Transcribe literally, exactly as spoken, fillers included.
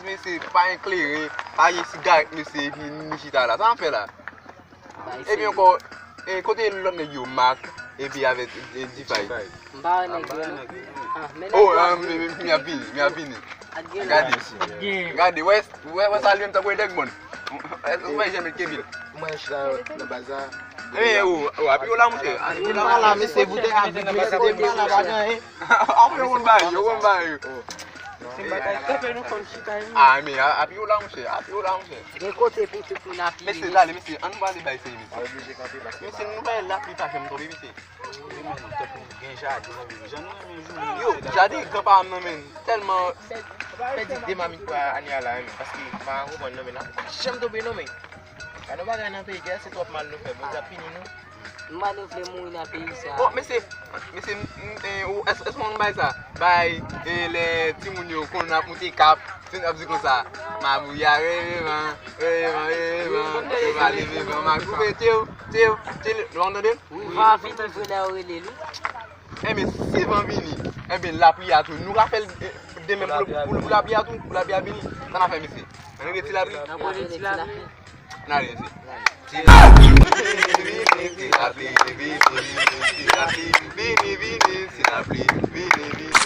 Mesye, pa gen kleren, pa gen sigarèt, mesye, epi nou chita la. Sa n ap fè la? Epi ankò, e, kote lòt nèg yo, Mak, epi avèk, e, D five? M pa wè nèg yo, non. Ah, men nèg yo ap vini. M ap vini, m ap vini. Gade, gade, wè, wè, wè sa li menm tankou e nèg mòn. Ou wè janm met kebèl. Mwen chita nan baza. E, o, o, api yo la, monchè. Api yo la, mesye, boute api, mesye, pa la, pa gen anyen. Api yo konn bagay, yo konn bagay. Se bagay kanpe nou fanm chita. Ah, men, a, api yo la, monchè, api yo la, monchè. Gen kote pou tout moun apiye. Mesye, tale, mesye, ann pale bay seri, mesye. Mesye, nou bay lapli pa janm tonbe, mesye. Wi, men tankou gen jaden nan vil. Jan nou renmen jounen. Yo, jaden gran pa m nan, men. Tèlman. Pèdi de mamit pou ane a la, men. Paske m pa konprann, non, men, la pa janm tonbe, non, men. Gade yon bagay nan peyi, gè, se twòp mal nou fè. Bondye ap pini nou. Nou pa nou vle mouri nan peyi sa. Bon, mesye, mesye, m, m, e, ou, èske, èske w konn bay sa? Bay, e, lè timoun yo konn ap moute kap, timoun ap di konsa, mabouya, reve van, reve van, reve van, yo va leve van, ma koupe, tiw, tiw, tiw, nou pa tande? Wi, van vini vre lè yo rele l, wi. Enben, si van vini, enben, lapli a tou, nou ka fè l, e, demen pou, pou, pou lapli a tou, pou lapli a vini. Sa n a fè, mesye? Ann rele ti lapli? N ap rele ti lapli. N ale, mesye. Ti lapli, vini, vini, ti lapli, vini, vini, ti lapli, vini, vini, ti lapli, vini, vini.